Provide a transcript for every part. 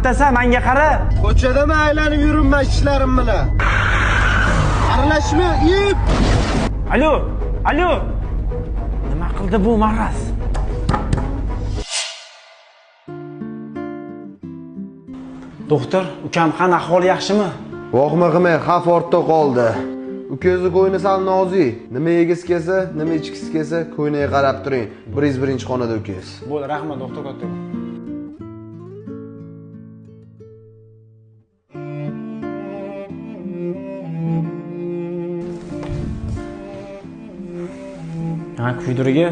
Qattasan, menga qara. Ko'chada men aylanib yuribman ishlarim bilan. Aralashma, ip. Alo, alo. Nima qildi bu maraz? Doktor, ukam qani, ahvoli yaxshimi? Vohma qilmang, xavf ortda qoldi. Ukangizni ko'ngli sal nozik. Nima yegisi kelsa, nima ichgisi kelsa, ko'ngliga qarab turing. 101-xonada ukangiz. Bo'ldi, rahmat doktor kattakon. Ha, kuydirgi,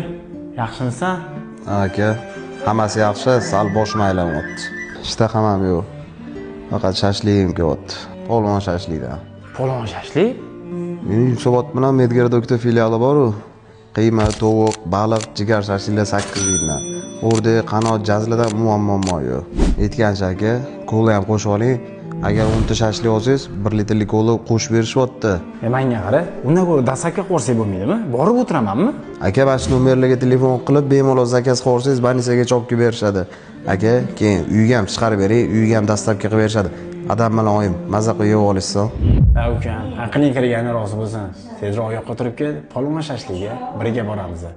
yaxshimisan? Aka, hammasi yaxshi, sal boshim aylanyapti. Ishtaham ham yo'q. Faqat shashligim kelyapti. Polvon shashlikdan. Polvon shashlik? Mening Yunusobod bilan Medgorodokda filiali bor-u. Qiyma, tovuq, baliq, jigar shashliklar 8 mingdan. O'rdak, qanot, jazladan umuman muammo yo'q. Aytgancha aka, kola ham qo'shib oling. Agar 10 ta shashlik olsangiz, 1 litrlik kola qo'shib berishyapti. Menga qara, undan ko'ra dastlabki qilib bo'lmaydimi? Borib o'tiramanmi? Aka, mana shu nomerlarga telefon qilib, bemalol zakaz qilib olsangiz, больницagacha olib kelib berishadi. Aka, keyin uyga ham chiqarib bering, uyga ham dastlabki qilib berishadi. Adam bilan oyim maza qilib yeb olishsin. Ha, ukam, aqling kirgani rozi bo'lsin. Tezroq oyoqqa turib kel, polvon shashligiga birga boramiz.